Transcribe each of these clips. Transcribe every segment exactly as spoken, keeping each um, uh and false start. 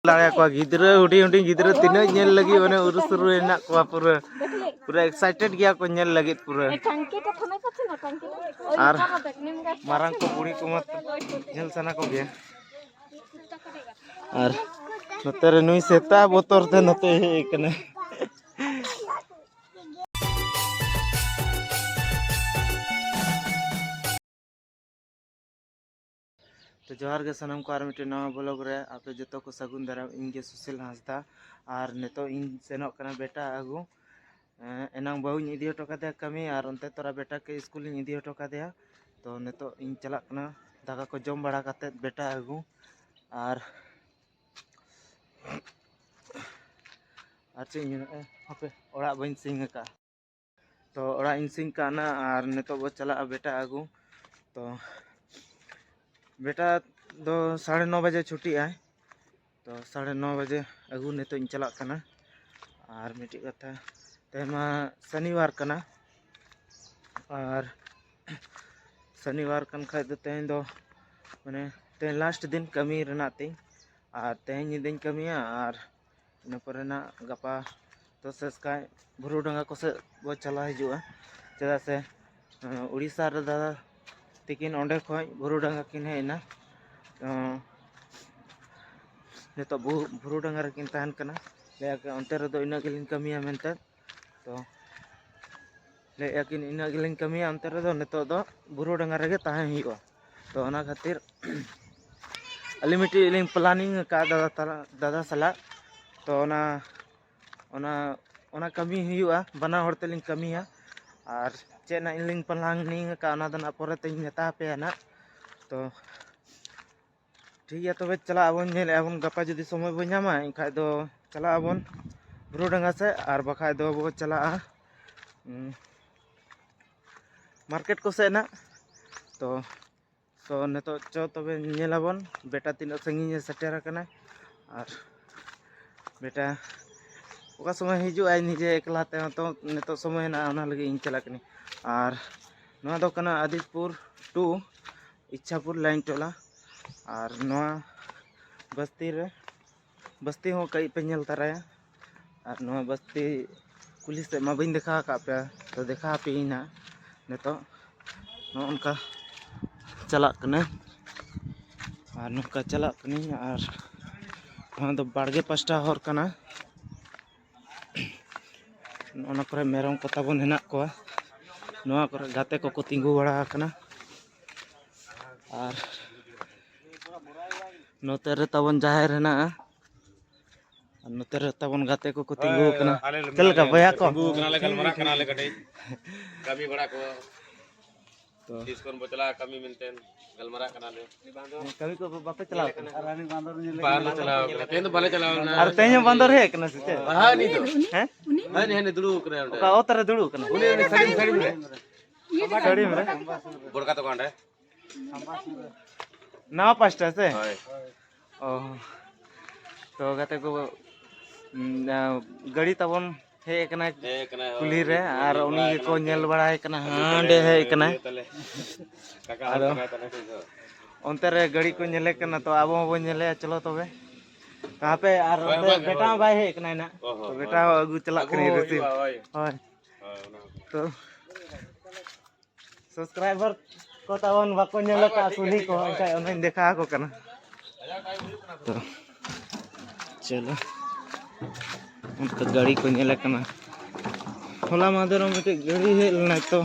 ᱫᱟᱲᱮᱭᱟᱠᱚᱣᱟ ᱜᱤᱫᱽᱨᱟᱹ, ᱦᱩᱰᱤᱧ ᱦᱩᱰᱤᱧ ᱜᱤᱫᱽᱨᱟᱹ ᱛᱤᱱᱟᱹᱜ ᱧᱮᱞ ᱞᱟᱹᱜᱤᱫ ᱢᱟᱱᱮ ᱩᱨᱩ ᱥᱩᱨᱩ ᱦᱮᱱᱟᱜ ᱠᱚᱣᱟ, ᱯᱩᱨᱟᱹ ᱯᱩᱨᱟᱹ ᱮᱠᱥᱟᱭᱴᱮᱰ ᱜᱮᱭᱟ ᱠᱚ ᱧᱮᱞ ᱞᱟᱹᱜᱤᱫ ᱯᱩᱨᱟᱹ᱾ ᱟᱨ ᱢᱟᱨᱟᱝ ᱠᱚ ᱵᱩᱲᱦᱤ ᱠᱚᱢᱟ ᱧᱮᱞ ᱥᱟᱱᱟ ᱠᱚᱜᱮᱭᱟ᱾ ᱟᱨ ᱱᱚᱛᱮ ᱨᱮ ᱱᱩᱭ ᱥᱮᱛᱟ ᱵᱚᱛᱚᱨ ᱛᱮ ᱱᱚᱛᱮ ᱦᱮᱡ ᱟᱠᱟᱱᱟ᱾ ᱛᱚ ᱡᱚᱦᱟᱨ ᱜᱮ ᱥᱟᱱᱟᱢ ᱠᱚ, ᱟᱨ ᱢᱤᱫᱴᱮᱱ ᱱᱟᱣᱟ ᱵᱞᱚᱜ ᱨᱮ ᱟᱯᱮ ᱡᱚᱛᱚ ᱠᱚ ᱥᱟᱹᱜᱩᱱ ᱫᱟᱨᱟᱢ᱾ ᱤᱧ ᱜᱮ ᱥᱩᱥᱤᱞ ᱦᱟᱸᱥᱫᱟ, ᱟᱨ ᱱᱤᱛᱚᱜ ᱤᱧ ᱥᱮᱱᱚᱜ ᱠᱟᱱᱟ ᱵᱮᱴᱟ ᱟᱹᱜᱩ᱾ ᱮᱸ, ᱮᱱᱟᱝ ᱵᱟᱹᱦᱩᱧ ᱤᱫᱤ ᱦᱚᱴᱚ ᱠᱟᱫᱮᱭᱟ ᱠᱟᱹᱢᱤ, ᱟᱨ ᱚᱱᱛᱮ ᱛᱚᱨᱟ ᱵᱮᱴᱟ ᱠᱮ ᱥᱠᱩᱞᱤᱧ ᱤᱫᱤ ᱦᱚᱴᱚ ᱠᱟᱫᱮᱭᱟ᱾ ᱛᱚ ᱱᱤᱛᱚᱜ ᱤᱧ ᱪᱟᱞᱟᱜ ᱠᱟᱱᱟ ᱫᱟᱠᱟ ᱠᱚ ᱡᱚᱢ ᱵᱟᱲᱟ ᱠᱟᱛᱮᱫ ᱵᱮᱴᱟ ᱟᱹᱜᱩ᱾ ᱟᱨ, ᱟᱨ ᱪᱮᱫ ᱤᱧ ᱢᱮᱱᱟ, ᱮ, ᱦᱟᱯᱮ, ᱚᱲᱟᱜ ᱵᱟᱹᱧ ᱥᱤᱧ ᱟᱠᱟᱫᱼᱟ᱾ ᱛᱚ ᱚᱲᱟᱜ ᱤᱧ ᱥᱤᱧ ᱠᱟᱜᱼᱟ ᱟᱨ ᱱᱤᱛᱚᱜ ᱵᱚ ᱪᱟᱞᱟᱜᱼᱟ ᱵᱮᱴᱟ ᱟᱹᱜᱩ᱾ ᱛᱚ ᱵᱮᱴᱟ ᱫᱚ ᱥᱟᱲᱮ ᱱᱚ ᱵᱟᱡᱮ ᱪᱷᱩᱴᱤᱜ ᱟᱭ᱾ ᱛᱚ ᱥᱟᱲᱮ ᱱᱚ ᱵᱟᱡᱮ ᱟᱹᱜᱩ ᱱᱤᱛᱚᱜ ᱤᱧ ᱪᱟᱞᱟᱜ ᱠᱟᱱᱟ᱾ ᱟᱨ ᱢᱤᱫᱴᱤᱡ ᱠᱟᱛᱷᱟ, ᱛᱮᱦᱮᱧ ᱢᱟ ᱥᱚᱱᱤᱵᱟᱨ ᱠᱟᱱᱟ, ᱟᱨ ᱥᱚᱱᱤᱵᱟᱨ ᱠᱟᱱ ᱠᱷᱟᱡ ᱫᱚ ᱛᱮᱦᱮᱧ ᱫᱚ ᱢᱟᱱᱮ ᱛᱮᱦᱮᱧ ᱞᱟᱥᱴ ᱫᱤᱱ ᱠᱟᱹᱢᱤ ᱨᱮᱱᱟᱜ ᱛᱤᱧ, ᱟᱨ ᱛᱮᱦᱮᱧ ᱧᱤᱫᱟᱹᱧ ᱠᱟᱹᱢᱤᱭᱟ, ᱟᱨ ᱤᱱᱟᱹ ᱯᱚᱨᱮ ᱱᱟᱜ ᱜᱟᱯᱟ ᱫᱚ ᱥᱮᱥ ᱠᱷᱟᱡ ᱵᱩᱨᱩ ᱰᱟᱸᱜᱟ ᱠᱚᱥᱮᱫ ᱵᱚ ᱪᱟᱞᱟᱣ ᱦᱤᱡᱩᱜᱼᱟ, ᱪᱮᱫᱟᱜ ᱥᱮ, ᱮᱸ, ᱩᱲᱤᱥᱥᱟ ᱨᱮ ᱫᱟᱫᱟ ᱛᱤᱠᱤᱱ ᱚᱸᱰᱮ ᱠᱷᱚᱡ ᱵᱩᱨᱩ ᱰᱟᱸᱜᱟ ᱠᱤᱱ ᱦᱮᱡ ᱮᱱᱟ᱾ ᱛᱚ, ᱱᱤᱛᱚᱜ ᱵᱩ-, ᱵᱩᱨᱩ ᱰᱟᱸᱜᱟ ᱨᱮᱠᱤᱱ ᱛᱟᱦᱮᱱ ᱠᱟᱱᱟ᱾ ᱞᱟᱹᱭᱟ ᱠᱤᱱ, "ᱚᱱᱛᱮ ᱨᱮᱫᱚ ᱤᱱᱟᱹᱜ ᱜᱮᱞᱤᱧ ᱠᱟᱹᱢᱤᱭᱟ" ᱢᱮᱱᱛᱮ᱾ ᱛᱚ, ᱞᱟᱹᱭᱮᱫᱼᱟ ᱠᱤᱱ, "ᱤᱱᱟᱹᱜ ᱜᱮᱞᱤᱧ ᱠᱟᱹᱢᱤᱭᱟ ᱚᱱᱛᱮ ᱨᱮᱫᱚ, ᱱᱤᱛᱚᱜ ᱫᱚ ᱵᱩᱨᱩ ᱰᱟᱸᱜᱟ ᱨᱮᱜᱮ ᱛᱟᱦᱮᱸ ᱦᱩᱭᱩᱜᱼᱟ᱾" ᱛᱚ, ᱚᱱᱟ ᱠᱷᱟᱹᱛᱤᱨ ᱟᱹᱞᱤᱧ ᱢᱤᱫᱴᱤᱡ ᱞᱤᱧ ᱯᱞᱟᱱᱤᱝ ᱟᱠᱟᱫᱼᱟ ᱫᱟᱫᱟ ᱛᱟᱞᱟ-, ᱫᱟᱫᱟ ᱥᱟᱞᱟᱜ᱾ ᱛᱚ, ᱚᱱᱟ, ᱚᱱᱟ, ᱚᱱᱟ ᱠᱟᱹᱢᱤ ᱦᱩᱭᱩᱜᱼᱟ, ᱵᱟᱱᱟ ᱦᱚᱲ ᱛᱮᱞᱤᱧ ᱠᱟᱹᱢᱤᱭᱟ᱾ ᱟᱨ ᱪᱮᱫ ᱱᱟᱜ ᱞᱤᱧ ᱯᱞᱟᱱᱤᱝ ᱟᱠᱟᱫᱼᱟ, ᱚᱱᱟ ᱫᱚ ᱱᱟᱜ ᱯᱚᱨᱮ ᱛᱮᱧ ᱢᱮᱛᱟ ᱟᱯᱮᱭᱟ ᱱᱟᱜ᱾ ᱛᱚ, ᱴᱷᱤᱠ ᱜᱮᱭᱟ, ᱛᱚᱵᱮ ᱪᱟᱞᱟᱜ ᱟᱵᱚᱱ, ᱧᱮᱞᱮᱫᱼᱟ ᱵᱚᱱ ᱜᱟᱯᱟ ᱡᱩᱫᱤ ᱥᱚᱢᱚᱭ ᱵᱚᱱ ᱧᱟᱢᱟ, ᱮᱱᱠᱷᱟᱡ ᱫᱚ ᱪᱟᱞᱟᱜ ᱟᱵᱚᱱ ᱵᱩᱨᱩ ᱰᱟᱸᱜᱟ ᱥᱮᱫ, ᱟᱨ ᱵᱟᱠᱷᱟᱡ ᱫᱚ ᱵᱚ ᱪᱟᱞᱟᱜᱼᱟ, ᱩᱸ, ᱢᱟᱨᱠᱮᱴ ᱠᱚ ᱥᱮᱫ ᱱᱟᱜ᱾ ᱛᱚ, ᱛᱚ ᱱᱤᱛᱚᱜ ᱪᱚ ᱛᱚᱵᱮ ᱧᱮᱞᱟᱵᱚᱱ ᱵᱮᱴᱟ ᱛᱤᱱᱟᱹᱜ ᱥᱟᱺᱜᱤᱧ ᱮ ᱥᱮᱴᱮᱨ ᱟᱠᱟᱱᱟ, ᱟᱨ ᱵᱮᱴᱟ ᱚᱠᱟ ᱥᱚᱢᱚᱭ ᱦᱤᱡᱩᱜ ᱟᱭ ᱱᱤᱡᱮ ᱮᱠᱞᱟ ᱛᱮᱦᱚᱸ᱾ ᱛᱚ ᱱᱤᱛᱚᱜ ᱥᱚᱢᱚᱭ ᱦᱮᱱᱟᱜᱼᱟ, ᱚᱱᱟ ᱞᱟᱹᱜᱤᱫ ᱤᱧ ᱪᱟᱞᱟᱜ ᱠᱟᱹᱱᱟᱹᱧ᱾ ᱟᱨ ᱱᱚᱣᱟ ᱫᱚ ᱠᱟᱱᱟ ᱟᱫᱤᱛᱯᱩᱨ ᱴᱩ ᱤᱪᱪᱷᱟᱯᱩᱨ ᱞᱟᱭᱤᱱ ᱴᱚᱞᱟ, ᱟᱨ ᱱᱚᱣᱟ ᱵᱟᱥᱛᱤ ᱨᱮ ᱵᱟᱥᱛᱤ ᱦᱚᱸ ᱠᱟᱹᱡ ᱯᱮ ᱧᱮᱞ ᱛᱟᱨᱟᱭᱟ᱾ ᱟᱨ ᱱᱚᱣᱟ ᱵᱟᱥᱛᱤ ᱠᱩᱞᱦᱤ ᱥᱮᱫ ᱢᱟ ᱵᱟᱹᱧ ᱫᱮᱠᱷᱟᱣ ᱟᱠᱟᱫ ᱯᱮᱭᱟ, ᱛᱚ ᱫᱮᱠᱷᱟᱣ ᱟᱯᱮᱭᱟᱹᱧ ᱱᱟᱦᱟᱜ᱾ ᱱᱤᱛᱚᱜ ᱱᱚᱜᱼᱚ ᱱᱚᱝᱠᱟ ᱪᱟᱞᱟᱜ ᱠᱟᱱᱟ᱾ ᱟᱨ ᱱᱚᱝᱠᱟ ᱪᱟᱞᱟᱜ ᱠᱟᱹᱱᱟᱹᱧ᱾ ᱟᱨ ᱱᱚᱣᱟ ᱫᱚ ᱵᱟᱲᱜᱮ ᱯᱟᱥᱴᱟ ᱦᱚᱨ ᱠᱟᱱᱟ᱾ ᱚᱱᱟ ᱠᱚᱨᱮ ᱢᱮᱨᱚᱢ ᱠᱚ ᱛᱟᱵᱚᱱ ᱦᱮᱱᱟᱜ ᱠᱚᱣᱟ᱾ ᱱᱚᱣᱟ ᱠᱚᱨᱮ ᱜᱟᱛᱮ ᱠᱚᱠᱚ ᱛᱤᱸᱜᱩ ᱵᱟᱲᱟ ᱟᱠᱟᱱᱟ᱾ ᱟᱨ ᱱᱚᱛᱮ ᱨᱮ ᱛᱟᱵᱚᱱ ᱡᱟᱦᱮᱨ ᱦᱮᱱᱟᱜᱼᱟ᱾ ᱟᱨ ᱱᱚᱛᱮ ᱨᱮ ᱛᱟᱵᱚᱱ ᱜᱟᱛᱮ ᱠᱚᱠᱚ ᱛᱤᱸᱜᱩ ᱟᱠᱟᱱᱟ᱾ ᱟᱞᱮ ᱞᱮ ᱪᱮᱫ ᱞᱮᱠᱟ ᱢᱮᱱᱟᱜ ᱞᱮᱭᱟ, ᱵᱚᱭᱦᱟ ᱠᱚ? ᱛᱤᱸᱜᱩ ᱟᱠᱟᱱᱟᱞᱮ, ᱜᱟᱞᱢᱟᱨᱟᱜ ᱠᱟᱱᱟᱞᱮ ᱠᱟᱹᱴᱤᱡ᱾ ᱠᱟᱹᱢᱤ ᱵᱟᱲᱟ ᱠᱚ᱾ ᱛᱚ ᱛᱤᱥ ᱠᱷᱚᱱ ᱵᱚ ᱪᱟᱞᱟᱜᱼᱟ ᱠᱟᱹᱢᱤ ᱢᱮᱱᱛᱮ? ᱜᱟᱞᱢᱟᱨᱟᱜ ᱠᱟᱱᱟᱞᱮ᱾ ᱠᱟᱹᱢᱤ ᱠᱚ ᱵᱟᱯᱮ ᱪᱟᱞᱟᱣ ᱠᱟᱱᱟ? ᱵᱟᱞᱮ ᱪᱟᱞᱟᱣ ᱠᱟᱱᱟ᱾ ᱛᱮᱦᱮᱧ ᱫᱚ ᱵᱟᱞᱮ ᱪᱟᱞᱟᱣ ᱠᱟᱱᱟ᱾ ᱟᱨ ᱛᱮᱦᱮᱧ ᱦᱚᱸ ᱵᱟᱸᱫᱚᱨ ᱦᱮᱡ ᱠᱟᱱᱟ ᱥᱮ ᱪᱮᱫ? ᱦᱮᱸ, ᱱᱤᱛ ᱫᱚ᱾ ᱦᱮᱸ? ᱦᱮᱸ, ᱦᱮᱸ, ᱫᱩᱲᱩᱵ ᱠᱟᱱᱟᱭ ᱚᱸᱰᱮ᱾ ᱚᱠᱟ ᱚᱛ ᱨᱮ ᱫᱩᱲᱩᱵ ᱠᱟᱱᱟ? ᱩᱱᱤ, ᱩᱱᱤ ᱥᱟᱹᱲᱤᱢ, ᱥᱟᱹᱲᱤᱢ ᱨᱮ᱾ ᱥᱟᱹᱲᱤᱢ ᱨᱮ? ᱵᱚᱲᱠᱟ ᱛᱟᱠᱚ ᱚᱸᱰᱮ᱾ ᱱᱟᱣᱟ ᱯᱟᱥᱴᱟ ᱥᱮ? ᱦᱳᱭ᱾ ᱚ᱾ ᱛᱚ ᱜᱟᱛᱮ ᱠᱚ, ᱩᱸ, ᱟ, ᱜᱟᱹᱰᱤ ᱛᱟᱵᱚᱱ ᱦᱮᱡ ᱟᱠᱟᱱᱟᱭ ᱦᱮᱡ ᱟᱠᱟᱱᱟᱭ, ᱦᱳᱭ, ᱠᱩᱞᱦᱤ ᱨᱮ, ᱧᱮᱞ ᱟᱨ ᱵᱟᱲᱟ ᱩᱱᱤ ᱟᱠᱟᱱᱟ ᱜᱮᱠᱚ ᱚᱱᱛᱮ᱾ ᱧᱮᱞ ᱵᱟᱲᱟᱭ ᱠᱟᱱᱟ᱾ ᱟᱹᱰᱤ ᱦᱟᱸᱰᱮ ᱪᱮᱦᱨᱟ ᱦᱮᱡ ᱤᱭᱟᱹ ᱟᱠᱟᱱᱟᱭ᱾ ᱛᱟᱞᱮ᱾ ᱠᱟᱠᱟ ᱦᱚᱲ ᱟᱫᱚ ᱠᱟᱱᱟᱭ ᱛᱟᱞᱮ ᱱᱤᱛ ᱫᱚ᱾ ᱚᱱᱛᱮ ᱨᱮ ᱜᱟᱹᱰᱤ ᱠᱚ ᱧᱮᱞᱮ ᱠᱟᱱᱟ, ᱛᱚ ᱟᱵᱚ ᱦᱚᱸᱵᱚᱱ ᱧᱮᱞᱮᱭᱟ, ᱪᱚᱞᱚ ᱛᱚᱵᱮ᱾ ᱦᱟᱯᱮ, ᱟᱨ ᱦᱳᱭ, ᱚᱱᱛᱮ ᱦᱳᱭ, ᱵᱮᱴᱟ ᱦᱳᱭ᱾ ᱦᱚᱸ ᱵᱟᱭ ᱦᱮᱡ ᱟᱠᱟᱱᱟ ᱱᱟᱜ᱾ ᱚ ᱦᱚᱸ, ᱛᱚ ᱵᱮᱴᱟ ᱦᱳᱭ᱾ ᱦᱚᱸ ᱟᱹᱜᱩ ᱪᱟᱞᱟᱜ ᱟᱹᱜᱩ ᱠᱟᱹᱱᱟᱹᱧ, ᱦᱚᱸ ᱨᱤᱥᱤᱵᱷ᱾ ᱦᱩᱭᱩᱜᱼᱟ, ᱦᱳᱭ᱾ ᱦᱳᱭ᱾ ᱦᱳᱭ, ᱚᱱᱟ ᱦᱚᱸ᱾ ᱛᱚ ᱥᱟᱵᱥᱠᱨᱟᱭᱵᱟᱨ ᱠᱚ ᱛᱟᱵᱚᱱ ᱵᱟᱠᱚ ᱧᱮᱞ ᱟᱠᱟᱫ ᱠᱩᱞᱦᱤ ᱠᱚ, ᱮᱱᱠᱷᱟᱡ ᱚᱱᱟᱧ ᱫᱮᱠᱷᱟᱣ ᱟᱠᱚ ᱠᱟᱱᱟ᱾ ᱛᱚ, ᱪᱚᱞᱚ, ᱚᱱᱛᱮ ᱜᱟᱹᱲᱤ ᱠᱚ ᱧᱮᱞ ᱟᱠᱟᱱᱟ᱾ ᱦᱚᱞᱟ ᱢᱟᱦᱫᱮᱨ ᱦᱚᱸ ᱢᱤᱫᱴᱮᱡ ᱜᱟᱹᱲᱤ ᱦᱮᱡ ᱞᱮᱱᱟ, ᱛᱚ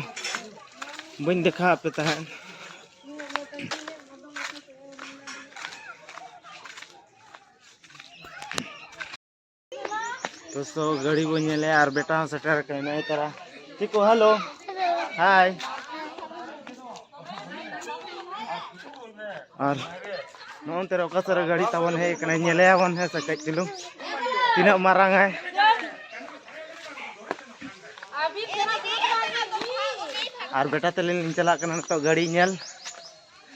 ᱵᱟᱹᱧ ᱫᱮᱠᱷᱟᱣ ᱟᱯᱮ ᱛᱟᱦᱮᱸᱫ᱾ ᱛᱚ, ᱥᱚ ᱜᱟᱹᱲᱤ ᱵᱚᱱ ᱧᱮᱞᱮᱜᱼᱟ ᱟᱨ ᱵᱮᱴᱟ ᱦᱚᱸ ᱥᱮᱴᱮᱨ ᱟᱠᱟᱱᱟᱭ ᱱᱚᱜᱼᱚᱭ ᱛᱟᱨᱟ᱾ ᱪᱤᱠᱩ, ᱦᱮᱞᱳ᱾ ᱦᱟᱭ᱾ ᱟᱨ ᱱᱚᱜᱼᱚᱱᱛᱮ ᱨᱮ ᱚᱠᱟ ᱥᱮᱫ ᱨᱮ ᱜᱟᱹᱲᱤ ᱛᱟᱵᱚᱱ ᱦᱮᱡ ᱟᱠᱟᱱᱟᱭ, ᱧᱮᱞᱮᱭᱟᱵᱚᱱ ᱦᱮᱸ ᱥᱮ ᱠᱟᱹᱡ ᱪᱩᱞᱩᱝ᱾ ᱛᱤᱱᱟᱹᱜ ᱢᱟᱨᱟᱝ ᱟᱭ᱾ ᱟᱨ ᱵᱮᱴᱟ ᱛᱟᱹᱞᱤᱧ ᱞᱤᱧ ᱪᱟᱞᱟᱜ ᱠᱟᱱᱟ ᱱᱤᱛᱚᱜ ᱜᱟᱹᱲᱤ ᱧᱮᱞ᱾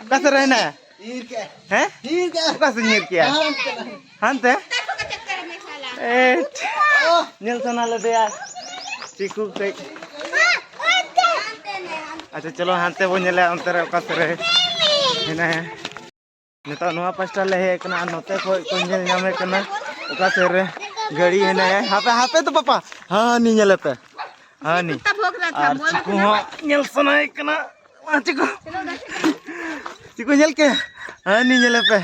ᱚᱠᱟ ᱥᱮᱫ ᱨᱮ ᱦᱮᱱᱟᱭᱟ? ᱧᱤᱨ ᱠᱮᱜᱼᱟ᱾ ᱦᱮᱸ? ᱧᱤᱨ ᱠᱮᱜᱼᱟ᱾ ᱚᱠᱟ ᱥᱮᱫ ᱧᱤᱨ ᱠᱮᱜᱼᱟ? ᱦᱟᱱᱛᱮ᱾ ᱦᱟᱱᱛᱮ? ᱮ, ᱧᱮᱞ ᱥᱟᱱᱟ ᱞᱮᱫᱮᱭᱟ᱾ ᱪᱤᱠᱩ ᱠᱟᱹᱡ᱾ ᱟᱪᱪᱷᱟ, ᱪᱚᱞᱚ ᱦᱟᱱᱛᱮ ᱵᱚᱱ ᱧᱮᱞᱟ, ᱚᱱᱛᱮ ᱨᱮ ᱚᱠᱟ ᱥᱮᱫ ᱨᱮ ᱦᱮᱱᱟᱭᱟ᱾ ᱱᱤᱛᱚᱜ ᱱᱚᱣᱟ ᱯᱟᱥᱴᱟ ᱞᱮ ᱦᱮᱡ ᱟᱠᱟᱱᱟ ᱟᱨ ᱱᱚᱛᱮ ᱠᱷᱚᱡ ᱠᱚ ᱧᱮᱞ ᱧᱟᱢᱮ ᱠᱟᱱᱟ᱾ ᱚᱠᱟ ᱥᱮᱫ ᱨᱮ ᱜᱟᱹᱲᱤ ᱦᱮᱱᱟᱭᱟ? ᱦᱟᱯᱮ, ᱦᱟᱯᱮ ᱛᱚ ᱯᱟᱯᱟ, ᱦᱟᱹᱱᱤ ᱧᱮᱞᱮ ᱯᱮ, ᱦᱟᱹᱱᱤ᱾ ᱟᱨ ᱪᱤᱠᱩ ᱦᱚᱸ ᱧᱮᱞ ᱥᱟᱱᱟᱭᱮ ᱠᱟᱱᱟ᱾ ᱢᱟ ᱪᱤᱠᱩ, ᱪᱤᱠᱩ ᱧᱮᱞ ᱠᱮ, ᱦᱟᱹᱱᱤ ᱧᱮᱞᱮ ᱯᱮ,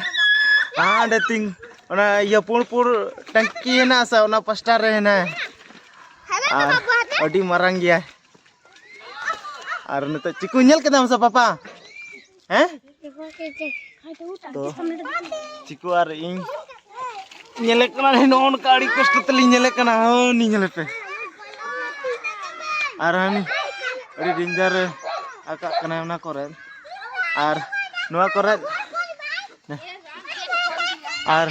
ᱦᱟᱸᱰᱮ ᱛᱤᱧ, ᱚᱱᱟ ᱤᱭᱟᱹ ᱯᱩᱲ ᱯᱩᱲ ᱴᱟᱝᱠᱤ ᱦᱮᱱᱟᱜᱼᱟ ᱥᱮ, ᱚᱱᱟ ᱯᱟᱥᱴᱟ ᱨᱮ ᱦᱮᱱᱟᱭᱟ᱾ ᱟᱨ ᱟᱹᱰᱤ ᱢᱟᱨᱟᱝ ᱜᱮᱭᱟᱭ᱾ ᱟᱨ ᱱᱤᱛᱚᱜ ᱪᱤᱠᱩ ᱧᱮᱞ ᱠᱮᱫᱟᱢ ᱥᱮ ᱯᱟᱯᱟ? ᱦᱮᱸ? ᱛᱚ ᱪᱤᱠᱩ ᱟᱨ ᱤᱧ ᱧᱮᱞᱮ ᱠᱟᱱᱟ, ᱱᱚᱜᱼᱚ ᱱᱚᱝᱠᱟ ᱟᱹᱰᱤ ᱠᱚᱥᱴᱚ ᱛᱮᱞᱤᱧ ᱧᱮᱞᱮ ᱠᱟᱱᱟ᱾ ᱦᱳᱭ, ᱧᱮᱞᱮ ᱯᱮ᱾ ᱟᱨ ᱦᱟᱹᱱᱤ ᱟᱹᱰᱤ danger ᱨᱮ ᱟᱠᱟᱜ ᱠᱟᱱᱟᱭ ᱚᱱᱟ ᱠᱚᱨᱮ᱾ ᱟᱨ ᱱᱚᱣᱟ ᱠᱚᱨᱮ, ᱟᱨ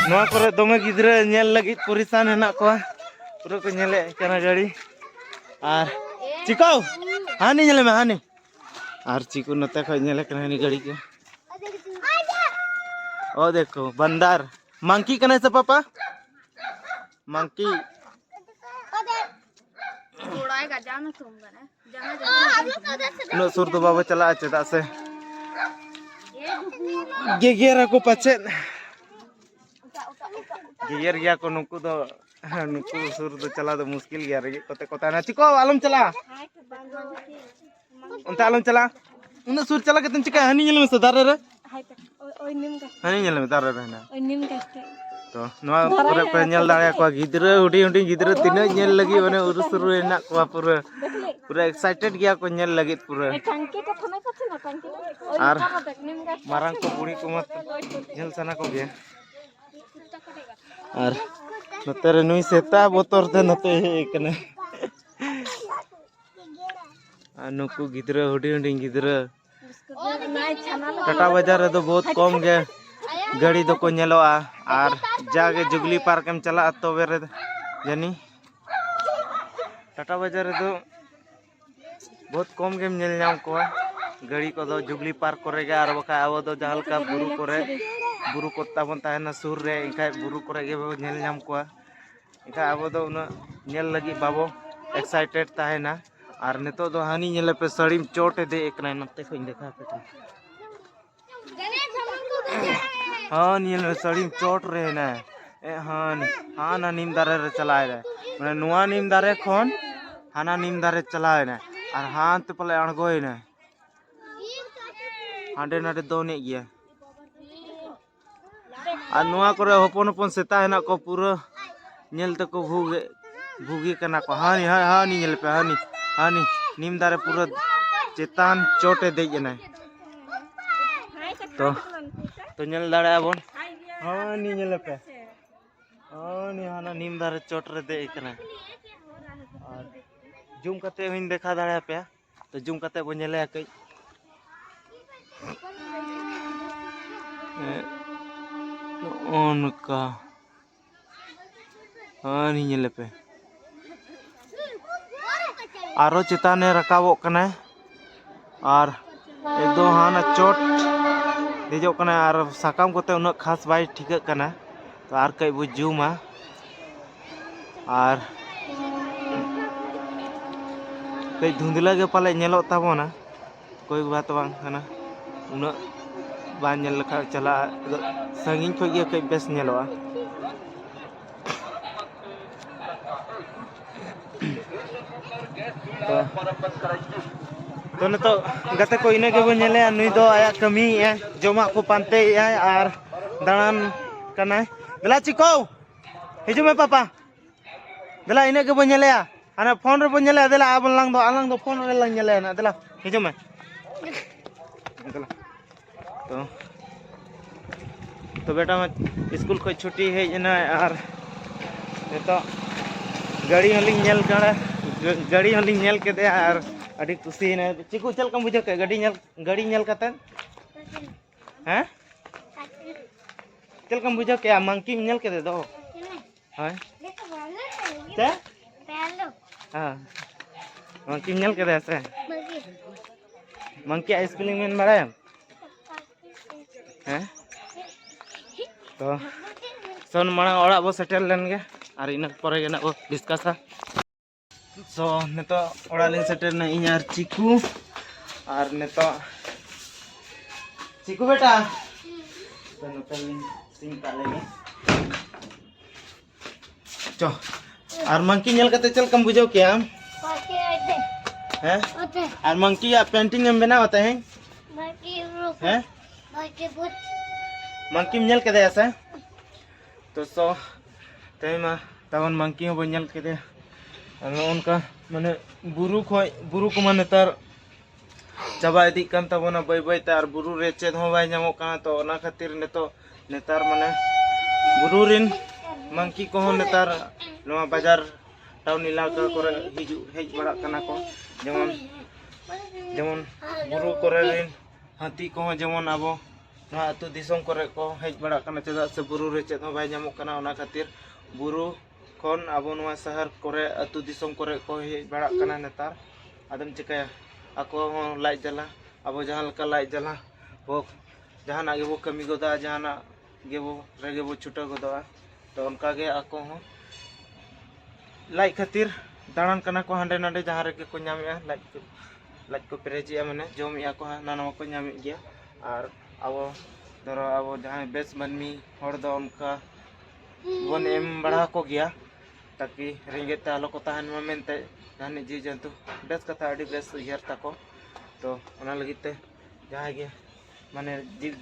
ᱱᱚᱣᱟ ᱠᱚᱨᱮ ᱫᱚᱢᱮ ᱜᱤᱫᱽᱨᱟᱹ ᱧᱮᱞ ᱞᱟᱹᱜᱤᱫ ᱯᱚᱨᱤᱥᱟᱱ ᱦᱮᱱᱟᱜ ᱠᱚᱣᱟ᱾ ᱯᱩᱨᱟᱹ ᱠᱚ ᱧᱮᱞᱮᱫ ᱠᱟᱱᱟ ᱜᱟᱹᱲᱤ᱾ ᱟᱨ ᱪᱤᱠᱟᱹᱣ? ᱦᱟᱹᱱᱤ ᱧᱮᱞᱮ ᱢᱮ, ᱦᱟᱹᱱᱤ᱾ ᱟᱨ ᱪᱤᱠᱩ ᱱᱚᱛᱮ ᱠᱷᱚᱡ ᱧᱮᱞᱮ ᱠᱟᱱᱟ ᱦᱟᱹᱱᱤ ᱜᱟᱹᱲᱤ ᱠᱚ᱾ ᱚ ᱫᱮᱠᱷᱳ, ᱵᱟᱱᱫᱟᱨ᱾ ᱢᱟᱝᱠᱤ ᱠᱟᱱᱟᱭ ᱥᱮ ᱯᱟᱯᱟ? ᱢᱟᱝᱠᱤ᱾ ᱜᱚᱲᱟᱭ ᱜᱟᱡᱟᱣ ᱱᱟ ᱛᱩᱢ ᱠᱟᱱᱟ᱾ ᱩᱱᱟᱹᱜ ᱥᱩᱨ ᱫᱚ ᱵᱟᱵᱚ ᱪᱟᱞᱟᱜᱼᱟ, ᱪᱮᱫᱟᱜ ᱥᱮ ᱜᱮᱜᱮᱨ ᱟᱠᱚ ᱯᱟᱪᱮᱫ᱾ ᱜᱮᱜᱮᱨ ᱜᱮᱭᱟ ᱠᱚ ᱱᱩᱠᱩ ᱫᱚ᱾ ᱱᱩᱠᱩ ᱥᱩᱨ ᱫᱚ ᱪᱟᱞᱟᱣ ᱫᱚ ᱢᱩᱥᱠᱤᱞ ᱜᱮᱭᱟ, ᱨᱮᱸᱜᱮᱡ ᱠᱚᱛᱮ ᱠᱚ ᱛᱟᱦᱮᱱᱟ᱾ ᱪᱤᱠᱚ ᱟᱞᱚᱢ ᱪᱟᱞᱟᱜᱼᱟ, ᱚᱱᱛᱮ ᱟᱞᱚᱢ ᱪᱟᱞᱟᱜᱼᱟ᱾ ᱩᱱᱟᱹᱜ ᱥᱩᱨ ᱪᱟᱞᱟᱣ ᱠᱟᱛᱮᱢ ᱪᱤᱠᱟᱹᱭᱟ? ᱦᱟᱹᱱᱤ ᱧᱮᱞ ᱢᱮᱥᱮ ᱫᱟᱨᱮ ᱨᱮ᱾ ᱦᱟᱹᱱᱤ ᱧᱮᱞ ᱢᱮ, ᱫᱟᱨᱮ ᱨᱮ ᱦᱮᱱᱟᱜᱼᱟ᱾ ᱛᱚ ᱱᱚᱣᱟ ᱠᱚᱨᱮ ᱯᱮ ᱧᱮᱞ ᱫᱟᱲᱮᱭᱟᱠᱚᱣᱟ, ᱜᱤᱫᱽᱨᱟᱹ ᱦᱩᱰᱤᱧ ᱦᱩᱰᱤᱧ ᱜᱤᱫᱽᱨᱟᱹ ᱛᱤᱱᱟᱹᱜ ᱧᱮᱞ ᱞᱟᱹᱜᱤᱫ ᱢᱟᱱᱮ ᱩᱨᱩ ᱥᱩᱨᱩ ᱨᱮ ᱦᱮᱱᱟᱜ ᱠᱚᱣᱟ, ᱯᱩᱨᱟᱹ ᱯᱩᱨᱟᱹ excited ᱜᱮᱭᱟ ᱠᱚ ᱧᱮᱞ ᱞᱟᱹᱜᱤᱫ ᱯᱩᱨᱟᱹ᱾ ᱟᱨ ᱢᱟᱨᱟᱝ ᱠᱚ ᱵᱩᱲᱦᱤ ᱠᱚᱢᱟ ᱧᱮᱞ ᱥᱟᱱᱟ ᱠᱚᱜᱮᱭᱟ᱾ ᱟᱨ ᱱᱚᱛᱮ ᱨᱮ ᱱᱩᱭ ᱥᱮᱛᱟ ᱵᱚᱛᱚᱨ ᱛᱮ ᱱᱚᱛᱮ ᱦᱮᱡ ᱟᱠᱟᱱᱟ᱾ ᱟᱨ ᱱᱩᱠᱩ ᱜᱤᱫᱽᱨᱟᱹ, ᱦᱩᱰᱤᱧ ᱦᱩᱰᱤᱧ ᱜᱤᱫᱽᱨᱟᱹ, ᱴᱟᱴᱟ ᱵᱟᱡᱟᱨ ᱨᱮᱫᱚ ᱵᱚᱦᱩᱛ ᱠᱚᱢ ᱜᱮ ᱜᱟᱹᱲᱤ ᱫᱚᱠᱚ ᱧᱮᱞᱚᱜᱼᱟ᱾ ᱟᱨ ᱡᱟᱜᱮ ᱡᱩᱵᱽᱞᱤ ᱯᱟᱨᱠ ᱮᱢ ᱪᱟᱞᱟᱜᱼᱟ ᱛᱚᱵᱮ ᱨᱮ ᱡᱟᱹᱱᱤ᱾ ᱴᱟᱴᱟ ᱵᱟᱡᱟᱨ ᱨᱮᱫᱚ ᱵᱚᱦᱩᱛ ᱠᱚᱢ ᱜᱮᱢ ᱧᱮᱞ ᱧᱟᱢ ᱠᱚᱣᱟ᱾ ᱜᱟᱹᱲᱤ ᱠᱚᱫᱚ ᱡᱩᱵᱽᱞᱤ ᱯᱟᱨᱠ ᱠᱚᱨᱮ ᱜᱮ, ᱟᱨ ᱵᱟᱠᱷᱟᱡ ᱟᱵᱚ ᱫᱚ ᱡᱟᱦᱟᱸ ᱞᱮᱠᱟ ᱵᱩᱨᱩ ᱠᱚᱨᱮ, ᱵᱩᱨᱩ ᱠᱚ ᱛᱟᱵᱚᱱ ᱛᱟᱦᱮᱱᱟ ᱥᱩᱨ ᱨᱮ, ᱮᱱᱠᱷᱟᱡ ᱵᱩᱨᱩ ᱠᱚᱨᱮ ᱜᱮᱵᱚ ᱧᱮᱞ ᱧᱟᱢ ᱠᱚᱣᱟ᱾ ᱮᱱᱠᱷᱟᱡ ᱟᱵᱚ ᱫᱚ ᱩᱱᱟᱹᱜ ᱧᱮᱞ ᱞᱟᱹᱜᱤᱫ ᱵᱟᱵᱚ excited ᱛᱟᱦᱮᱱᱟ᱾ ᱟᱨ ᱱᱤᱛᱚᱜ ᱫᱚ ᱦᱟᱹᱱᱤ ᱧᱮᱞᱮ ᱯᱮ, ᱥᱟᱹᱲᱤᱢ ᱪᱚᱴ ᱮ ᱫᱮᱡ ᱟᱠᱟᱱᱟᱭ᱾ ᱱᱚᱛᱮ ᱠᱷᱚᱡ ᱤᱧ ᱫᱮᱠᱷᱟᱣ ᱟᱯᱮ ᱠᱟᱱᱟ᱾ ᱦᱚᱸ, ᱧᱮᱞ ᱢᱮ, ᱥᱟᱹᱲᱤᱢ ᱪᱚᱴ ᱨᱮ ᱦᱮᱱᱟᱭᱟ᱾ ᱮ, ᱦᱟᱱ ᱦᱟᱱᱟ ᱱᱤᱢ ᱫᱟᱨᱮ ᱨᱮ ᱪᱟᱞᱟᱣ ᱮᱱᱟᱭ᱾ ᱢᱟᱱᱮ ᱱᱚᱣᱟ ᱱᱤᱢ ᱫᱟᱨᱮ ᱠᱷᱚᱱ ᱦᱟᱱᱟ ᱱᱤᱢ ᱫᱟᱨᱮ ᱪᱟᱞᱟᱣ ᱮᱱᱟᱭ᱾ ᱟᱨ ᱦᱟᱱᱛᱮ ᱯᱟᱞᱮ ᱟᱬᱜᱚᱭᱮᱱᱟᱭ᱾ ᱦᱟᱸᱰᱮ ᱱᱟᱰᱮ ᱫᱚᱱᱮᱫ ᱜᱮᱭᱟ᱾ ᱟᱨ ᱱᱚᱣᱟ ᱠᱚᱨᱮ ᱦᱚᱯᱚᱱ ᱦᱚᱯᱚᱱ ᱥᱮᱛᱟ ᱦᱮᱱᱟᱜ ᱠᱚᱣᱟ, ᱯᱩᱨᱟᱹ ᱧᱮᱞ ᱛᱮᱠᱚ ᱵᱷᱩᱜᱮ-, ᱵᱷᱩᱜᱮ ᱠᱟᱱᱟ ᱠᱚ᱾ ᱦᱟᱹᱱᱤ, ᱦᱟᱹ-, ᱦᱟᱹᱱᱤ ᱧᱮᱞ ᱯᱮ, ᱦᱟᱹᱱᱤ, ᱦᱟᱹᱱᱤ ᱱᱤᱢ ᱫᱟᱨᱮ ᱯᱩᱨᱟᱹ ᱪᱮᱛᱟᱱ ᱪᱚᱴᱮ ᱫᱮᱡ ᱮᱱᱟᱭ᱾ ᱛᱚ, ᱛᱚ ᱧᱮᱞ ᱫᱟᱲᱮᱭᱟᱜᱼᱟ ᱵᱚᱱ, ᱦᱟᱹᱱᱤ ᱧᱮᱞ ᱯᱮ, ᱦᱟᱹᱱᱤ ᱦᱟᱱᱟ ᱱᱤᱢ ᱫᱟᱨᱮ ᱪᱚᱴ ᱨᱮ ᱫᱮᱡ ᱟᱠᱟᱱᱟᱭ᱾ ᱟᱨ ᱡᱩᱢ ᱠᱟᱛᱮ ᱦᱚᱸᱧ ᱫᱮᱠᱷᱟᱣ ᱫᱟᱲᱮᱭᱟᱯᱮᱭᱟ᱾ ᱛᱚ ᱡᱩᱢ ᱠᱟᱛᱮ ᱵᱚᱱ ᱧᱮᱞᱮᱭᱟ ᱠᱟᱹᱡ᱾ ᱦᱮᱸ, ᱱᱚᱜᱼᱚ ᱱᱚᱝᱠᱟ᱾ ᱦᱟᱹᱱᱤ ᱧᱮᱞᱮ ᱯᱮ᱾ ᱟᱨᱚ ᱪᱮᱛᱟᱱᱮ ᱨᱟᱠᱟᱵᱚᱜ ᱠᱟᱱᱟᱭ᱾ ᱟᱨ ᱮᱠᱫᱚᱢ ᱦᱟᱱᱟ ᱪᱚᱴ ᱫᱮᱡᱚᱜ ᱠᱟᱱᱟᱭ᱾ ᱟᱨ ᱥᱟᱠᱟᱢ ᱠᱚᱛᱮ ᱩᱱᱟᱹᱜ ᱠᱷᱟᱥ ᱵᱟᱭ ᱴᱷᱤᱠᱟᱹᱜ ᱠᱟᱱᱟ᱾ ᱛᱚ ᱟᱨ ᱠᱟᱹᱡ ᱵᱚ ᱡᱩᱢᱟ᱾ ᱟᱨ ᱠᱟᱹᱡ ᱫᱷᱩᱸᱫᱽᱞᱟᱹ ᱜᱮ ᱯᱟᱞᱮ ᱧᱮᱞᱚᱜ ᱛᱟᱵᱚᱱᱟ᱾ ᱠᱚᱭ ᱵᱟᱛ ᱵᱟᱝ ᱠᱟᱱᱟ, ᱩᱱᱟᱹᱜ ᱵᱟᱝ ᱧᱮᱞ ᱞᱮᱠᱷᱟᱱ ᱪᱟᱞᱟᱜᱼᱟ᱾ ᱟᱫᱚ ᱥᱟᱺᱜᱤᱧ ᱠᱷᱚᱱ ᱜᱮ ᱠᱟᱹᱡ ᱵᱮᱥ ᱧᱮᱞᱚᱜᱼᱟ᱾ ᱛᱚ, ᱛᱚ ᱱᱤᱛᱚᱜ ᱜᱟᱛᱮ ᱠᱚ ᱤᱱᱟᱹ ᱜᱮᱵᱚᱱ ᱧᱮᱞᱮᱭᱟ᱾ ᱱᱩᱭ ᱫᱚ ᱟᱭᱟᱜ ᱠᱟᱹᱢᱤᱭᱮᱫᱼᱟᱭ, ᱡᱚᱢᱟᱜ ᱠᱚ ᱯᱟᱱᱛᱮᱭᱮᱫᱼᱟᱭ ᱟᱨ ᱫᱟᱬᱟᱱ ᱠᱟᱱᱟᱭ᱾ ᱫᱮᱞᱟ ᱪᱤᱠᱳ, ᱦᱤᱡᱩᱜ ᱢᱮ ᱯᱟᱯᱟ᱾ ᱫᱮᱞᱟ, ᱤᱱᱟᱹᱜ ᱜᱮᱵᱚᱱ ᱧᱮᱞᱮᱭᱟ᱾ ᱦᱟᱱᱟ ᱯᱷᱳᱱ ᱨᱮᱵᱚᱱ ᱧᱮᱞᱮᱭᱟ᱾ ᱫᱮᱞᱟ, ᱟᱵᱚ ᱞᱟᱝ ᱫᱚ, ᱟᱞᱟᱝ ᱫᱚ ᱯᱷᱳᱱ ᱨᱮᱞᱟᱝ ᱧᱮᱞᱮᱭᱟ ᱱᱟᱜ᱾ ᱫᱮᱞᱟ, ᱦᱤᱡᱩᱜ ᱢᱮ᱾ ᱫᱮᱞᱟ᱾ ᱛᱚ, ᱛᱚ ᱵᱮᱴᱟ ᱢᱟ ᱥᱠᱩᱞ ᱠᱷᱚᱱ ᱪᱷᱩᱴᱤ ᱦᱮᱡ ᱮᱱᱟᱭ ᱟᱨ ᱱᱤᱛᱚᱜ ᱜᱟᱹᱲᱤ ᱦᱚᱸᱞᱤᱧ ᱧᱮᱞ ᱠᱟᱫᱟ, ᱜᱟᱹᱲᱤ ᱦᱚᱸᱞᱤᱧ ᱧᱮᱞ ᱠᱮᱫᱮᱭᱟ ᱟᱨ ᱟᱹᱰᱤ ᱠᱩᱥᱤᱭᱮᱱᱟᱭ᱾ ᱪᱤᱠᱩ, ᱪᱮᱫ ᱞᱮᱠᱟᱢ ᱵᱩᱡᱷᱟᱹᱣ ᱠᱮᱫ ᱜᱟᱹᱰᱤ ᱧᱮᱞ, ᱜᱟᱹᱲᱤ ᱧᱮᱞ ᱠᱟᱛᱮᱫ? ᱦᱮᱸ? ᱪᱮᱫ ᱞᱮᱠᱟᱢ ᱵᱩᱡᱷᱟᱹᱣ ᱠᱮᱫᱼᱟ? ᱢᱟᱝᱠᱤᱢ ᱧᱮᱞ ᱠᱮᱫᱮ ᱫᱚ? ᱦᱳᱭ᱾ ᱪᱮᱫ? ᱦᱮᱸ᱾ ᱢᱟᱝᱠᱤᱢ ᱧᱮᱞ ᱠᱮᱫᱮᱭᱟ ᱥᱮ? ᱢᱟᱝᱠᱤ ᱟᱜ spelling ᱢᱮᱱ ᱵᱟᱲᱟᱭᱟᱢ? ᱦᱮᱸ? ᱛᱚ, ᱥᱚᱱ ᱢᱟᱲᱟᱝ ᱚᱲᱟᱜ ᱵᱚ ᱥᱮᱴᱮᱨ ᱞᱮᱱ ᱜᱮ, ᱟᱨ ᱤᱱᱟᱹ ᱯᱚᱨᱮ ᱜᱮ ᱱᱟᱜ ᱵᱚ discussᱟ᱾ So, ᱱᱤᱛᱚᱜ ᱚᱲᱟᱜ ᱞᱤᱧ ᱥᱮᱴᱮᱨ ᱮᱱᱟ, ᱤᱧ ᱟᱨ ᱪᱤᱠᱩ᱾ ᱟᱨ ᱱᱤᱛᱚᱜ, ᱪᱤᱠᱩ ᱵᱮᱴᱟ, ᱛᱚ, ᱱᱚᱛᱮ ᱞᱤᱧ ᱥᱤᱧ ᱠᱟᱜ ᱞᱮᱜᱮ᱾ ᱪᱚ, ᱟᱨ ᱢᱟᱝᱠᱤ ᱧᱮᱞ ᱠᱟᱛᱮ ᱪᱮᱫ ᱞᱮᱠᱟᱢ ᱵᱩᱡᱷᱟᱹᱣ ᱠᱮᱜᱼᱟ ᱟᱢ? ᱵᱟᱠᱤ ᱟᱛᱮ ᱦᱮᱸ? ᱟᱛᱮ ᱟᱨ ᱢᱟᱝᱠᱤᱭᱟᱜ ᱯᱮᱱᱴᱤᱝ ᱮᱢ ᱵᱮᱱᱟᱣᱟ ᱛᱮᱦᱮᱧ? ᱵᱟᱠᱤ ᱨᱩᱯ ᱦᱮᱸ? ᱵᱟᱠᱤ ᱵᱩᱛ ᱢᱟᱝᱠᱤᱢ ᱧᱮᱞ ᱠᱮᱫᱮᱭᱟ ᱥᱮ? ᱛᱚ ᱥᱚ, ᱛᱮᱦᱮᱧ ᱢᱟ ᱛᱟᱵᱚᱱ ᱢᱟᱝᱠᱤ ᱦᱚᱸ ᱵᱟᱹᱧ ᱧᱮᱞ ᱠᱮᱫᱮᱭᱟ᱾ ᱟᱨ ᱱᱚᱜᱼᱚ ᱱᱚᱝᱠᱟ ᱢᱟᱱᱮ ᱵᱩᱨᱩ ᱠᱷᱚᱡ, ᱵᱩᱨᱩ ᱠᱚᱢᱟ ᱱᱮᱛᱟᱨ ᱪᱟᱵᱟ ᱤᱫᱤᱜ ᱠᱟᱱ ᱛᱟᱵᱚᱱᱟ ᱵᱟᱹᱭ ᱵᱟᱹᱭ ᱛᱮ, ᱟᱨ ᱵᱩᱨᱩ ᱨᱮ ᱪᱮᱫ ᱦᱚᱸ ᱵᱟᱭ ᱧᱟᱢᱚᱜ ᱠᱟᱱᱟ᱾ ᱛᱚ ᱚᱱᱟ ᱠᱷᱟᱹᱛᱤᱨ ᱱᱤᱛᱚᱜ ᱱᱮᱛᱟᱨ ᱢᱟᱱᱮ ᱵᱩᱨᱩ ᱨᱮᱱ ᱢᱟᱝᱠᱤ ᱠᱚᱦᱚᱸ ᱱᱮᱛᱟᱨ ᱱᱚᱣᱟ ᱵᱟᱡᱟᱨ ᱴᱟᱣᱩᱱ ᱮᱞᱟᱠᱟ ᱠᱚᱨᱮ ᱦᱤᱡᱩᱜ ᱦᱮᱡ ᱵᱟᱲᱟᱜ ᱠᱟᱱᱟ ᱠᱚ᱾ ᱡᱮᱢᱚᱱ ᱡᱮᱢᱚᱱ ᱵᱩᱨᱩ ᱠᱚᱨᱮ ᱨᱮᱱ ᱦᱟᱹᱛᱤ ᱠᱚᱦᱚᱸ ᱡᱮᱢᱚᱱ ᱟᱵᱚ ᱱᱚᱣᱟ ᱟᱹᱛᱩ ᱫᱤᱥᱚᱢ ᱠᱚᱨᱮ ᱠᱚ ᱦᱮᱡ ᱵᱟᱲᱟᱜ ᱠᱟᱱᱟ, ᱪᱮᱫᱟᱜ ᱥᱮ ᱵᱩᱨᱩ ᱨᱮ ᱪᱮᱫ ᱦᱚᱸ ᱵᱟᱭ ᱧᱟᱢᱚᱜ ᱠᱟᱱᱟ᱾ ᱚᱱᱟ ᱠᱷᱟᱹᱛᱤᱨ ᱵᱩᱨᱩ ᱠᱷᱚᱱ ᱟᱵᱚ ᱱᱚᱣᱟ ᱥᱟᱦᱟᱨ ᱠᱚᱨᱮ, ᱟᱹᱛᱩ ᱫᱤᱥᱚᱢ ᱠᱚᱨᱮ ᱠᱚ ᱦᱮᱡ ᱵᱟᱲᱟᱜ ᱠᱟᱱᱟ ᱱᱮᱛᱟᱨ᱾ ᱟᱫᱚᱢ ᱪᱤᱠᱟᱹᱭᱟ, ᱟᱠᱚ ᱦᱚᱸ ᱞᱟᱡ ᱡᱟᱞᱟ, ᱟᱵᱚ ᱡᱟᱦᱟᱸ ᱞᱮᱠᱟ ᱞᱟᱡ ᱡᱟᱞᱟ ᱵᱚ ᱡᱟᱦᱟᱱᱟᱜ ᱜᱮᱵᱚ ᱠᱟᱹᱢᱤ ᱜᱚᱫᱟ, ᱡᱟᱦᱟᱱᱟᱜ ᱜᱮᱵᱚ ᱨᱮᱜᱮ ᱵᱚ ᱪᱷᱩᱴᱟᱹᱣ ᱜᱚᱫᱚᱜᱼᱟ᱾ ᱛᱚ ᱚᱱᱠᱟ ᱜᱮ ᱟᱠᱚ ᱦᱚᱸ ᱞᱟᱡ ᱠᱷᱟᱹᱛᱤᱨ ᱫᱟᱬᱟᱱ ᱠᱟᱱᱟ ᱠᱚ ᱦᱟᱸᱰᱮ ᱱᱟᱰᱮ, ᱡᱟᱦᱟᱸ ᱨᱮᱜᱮ ᱠᱚ ᱧᱟᱢᱮᱜᱼᱟ, ᱞᱟᱡ ᱠᱚ ᱞᱟᱡ ᱠᱚ ᱯᱮᱨᱮᱡᱮᱜᱼᱟ, ᱢᱟᱱᱮ ᱡᱚᱢᱮᱜᱼᱟ ᱠᱚ, ᱦᱟᱱᱟ ᱱᱟᱣᱟ ᱠᱚ ᱧᱟᱢᱮᱫ ᱜᱮᱭᱟ᱾ ᱟᱨ ᱟᱵᱚ ᱫᱷᱚᱨᱚ ᱟᱵᱚ ᱡᱟᱦᱟᱸᱭ ᱵᱮᱥ ᱢᱟᱹᱱᱢᱤ ᱦᱚᱲ ᱫᱚ ᱚᱱᱠᱟ ᱵᱚᱱ ᱮᱢ ᱵᱟᱲᱟ ᱟᱠᱚ ᱜᱮᱭᱟ, ᱛᱟᱠᱤ ᱨᱮᱸᱜᱮᱡ ᱛᱮ ᱟᱞᱚ ᱠᱚ ᱛᱟᱦᱮᱱ ᱢᱟ ᱢᱮᱱᱛᱮ᱾ ᱡᱟᱦᱟᱱᱤᱡ ᱡᱤᱣᱤ ᱡᱚᱱᱛᱩ, ᱵᱮᱥ ᱠᱟᱛᱷᱟ, ᱟᱹᱰᱤ ᱵᱮᱥ ᱩᱭᱦᱟᱹᱨ ᱛᱟᱠᱚ᱾ ᱛᱚ ᱚᱱᱟ ᱞᱟᱹᱜᱤᱫ ᱛᱮ ᱡᱟᱦᱟᱸᱭ ᱜᱮ ᱢᱟᱱᱮ ᱡᱤᱵᱽ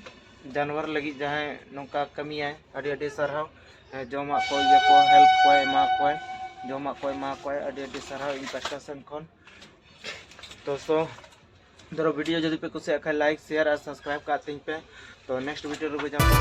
ᱡᱟᱱᱣᱟᱨ ᱞᱟᱹᱜᱤᱫ ᱡᱟᱦᱟᱸᱭ ᱱᱚᱝᱠᱟ ᱠᱟᱹᱢᱤᱭᱟᱭ, ᱟᱹᱰᱤ ᱟᱹᱰᱤ ᱥᱟᱨᱦᱟᱣ᱾ ᱦᱮᱸ, ᱡᱚᱢᱟᱜ ᱠᱚ ᱤᱭᱟᱹ ᱠᱚ ᱦᱮᱞᱯ ᱠᱚᱭ ᱮᱢᱟ ᱠᱚᱣᱟᱭ, ᱡᱚᱢᱟᱜ ᱠᱚ ᱮᱢᱟ ᱠᱚᱣᱟᱭ, ᱟᱹᱰᱤ ᱟᱹᱰᱤ ᱥᱟᱨᱦᱟᱣ ᱤᱧ ᱯᱟᱥᱴᱟ ᱥᱮᱱ ᱠᱷᱚᱱ᱾ ᱛᱚ ᱥᱚ ᱫᱷᱚᱨᱚ ᱵᱷᱤᱰᱤᱭᱳ ᱡᱩᱫᱤ ᱯᱮ ᱠᱩᱥᱤᱭᱟᱜ ᱠᱷᱟᱱ ᱞᱟᱭᱤᱠ, ᱥᱮᱭᱟᱨ ᱟᱨ ᱥᱟᱵᱥᱠᱨᱟᱭᱤᱵ ᱠᱟᱜ ᱛᱤᱧ ᱯᱮ᱾ ᱛᱚ ᱱᱮᱠᱥᱴ ᱵᱷᱤᱰᱤᱭᱳ ᱨᱮᱵᱚ ᱧᱟᱯᱟᱢᱟ᱾